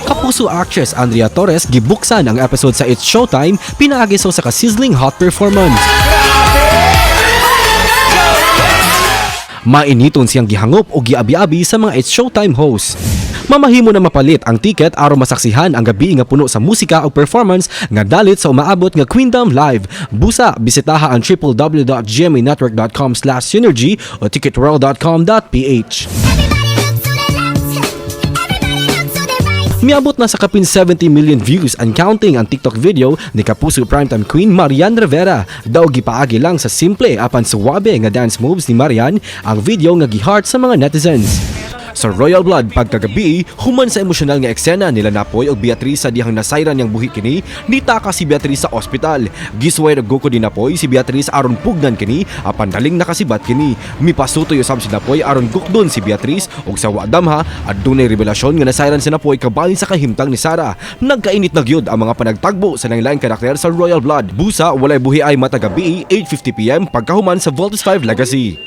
Kapuso actress Andrea Torres gibuksan ang episode sa It's Showtime pinaagi sa usa ka sizzling hot performance. Mainiton siyang gihangop o giabi-abi sa mga It's Showtime hosts. Mamahimo na mapalit ang ticket aron masaksihan ang gabi nga puno sa musika o performance nga dalit sa umaabot nga Queendom Live. Busa, bisitaha ang www.gmanetwork.com/synergy o ticketworld.com.ph. Everybody look to the left. Everybody look to the right. Miabot na sa kapin 70 million views and counting ang TikTok video ni Kapuso Primetime Queen Marian Rivera. Daw gipaagi lang sa simple apan suwabe nga dance moves ni Marian ang video nga giheart sa mga netizens. Sa Royal Blood pagkagabi, human sa emosyonal nga eksena nila Napoy og Beatrice sa dihang nasayran niyang buhi kini, nitaka si Beatrice sa ospital. Gisuway og gukod ni Napoy si Beatrice aron pugnan kini, apan daling nakasibat kini. Mipasutoy usab si Napoy aron gukdon si Beatrice ug sa wa damha adunay revelasyon nga nasayran si Napoy kabalin sa kahimtang ni Sara. Nagkainit na gyud ang mga panagtagbo sa lain karakter sa Royal Blood. Busa, walay buhi ay matag gabii, 8:50 p.m. pagkahuman sa Voltes 5 Legacy.